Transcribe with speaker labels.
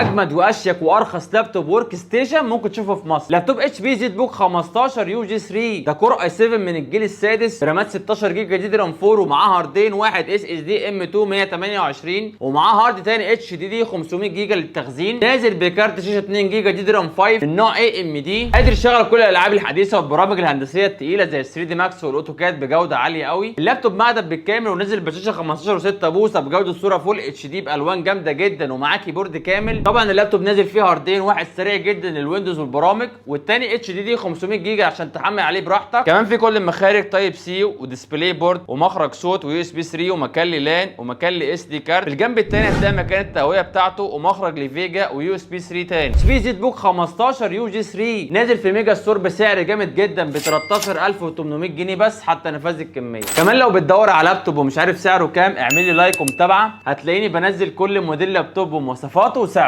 Speaker 1: اجمد واشيك وارخص لابتوب workstation ممكن تشوفه في مصر، لابتوب HP ZBook 15 UG 3. ده Core i 7 من الجيل السادس، رامات 16 جيجا DDR 4، ومعاه هاردين، واحد SSD M 2 128 ومعاه هارد تاني HDD 500 جيجا للتخزين. نازل بكارت شاشة 2 جيجا DDR 5 من نوع AMD، قادر يشغل كل الالعاب الحديثة والبرامج الهندسية الثقيلة زي 3D Max وال AutoCAD بجوده عالية قوي. اللابتوب معدل بالكامل ونزل بشاشة 15 و6 بوصه بجوده صوره full HD بالوان جامدة جدا، ومعاه keyboard كامل. طبعا اللابتوب نازل فيه هاردين، واحد سريع جدا لل Windows والبرامج، والتاني HDD 500 جيجا عشان تحمل عليه براحتك. كمان في كل المخارج Type C و DisplayPort ومخرج صوت و USB 3 ومكان LAN ومكان ل SD card. في الجنب التاني هتلاقي مكان التهويه بتاعته ومخرج ل VGA و USB 3 تاني. HP ZBook 15 UG 3 نازل في ميجا ستور بسعر جامد جدا ب 13800 جنيه بس حتى نفاذ الكميه. كمان لو بتدور على لابتوب ومش عارف سعره كام، اعمل لي like ومتابعه، هتلاقيني بنزل كل موديل لابتوب ومواصفاته وسعره.